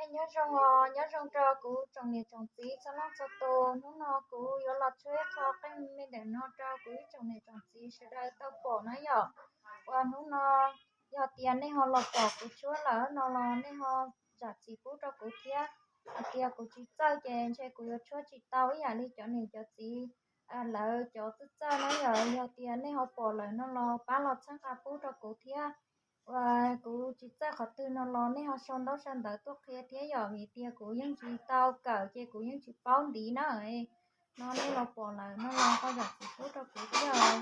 Nyob zoo os, nyob zoo rau kuv tsoom niam tsoom txiv txhua leej txhua tus. Hnub no kuv yuav los tshuab ib qho qeej me ntawm no rau kuv ib tsoom niam tsoom txiv sawv daws tau pom na yom. Uas hnub no yog tias nej ho los pom kuv tshuab lawm no los nej ho zam txim pub rau kuv thiab. Hais tias kuv tsis txawj ces ntshe kuv yuav tshuab tsis tau ib yam li cov niam cov txiv lawv cov txawj txawj na yom. Yog tias nej ho pom lawm no los pab los txhawb nqa pub rau kuv thiab. Uas kuv tsis txawj qhov twg no los nej ho sau ntaub sau ntawv tuaj qhia thiab yom, vim tias kuv yeej tsis tau kawm ces kuv yeej tsis paub ntiv na. No nej los pom lawm no los ho zam txim pub rau kuv thiab.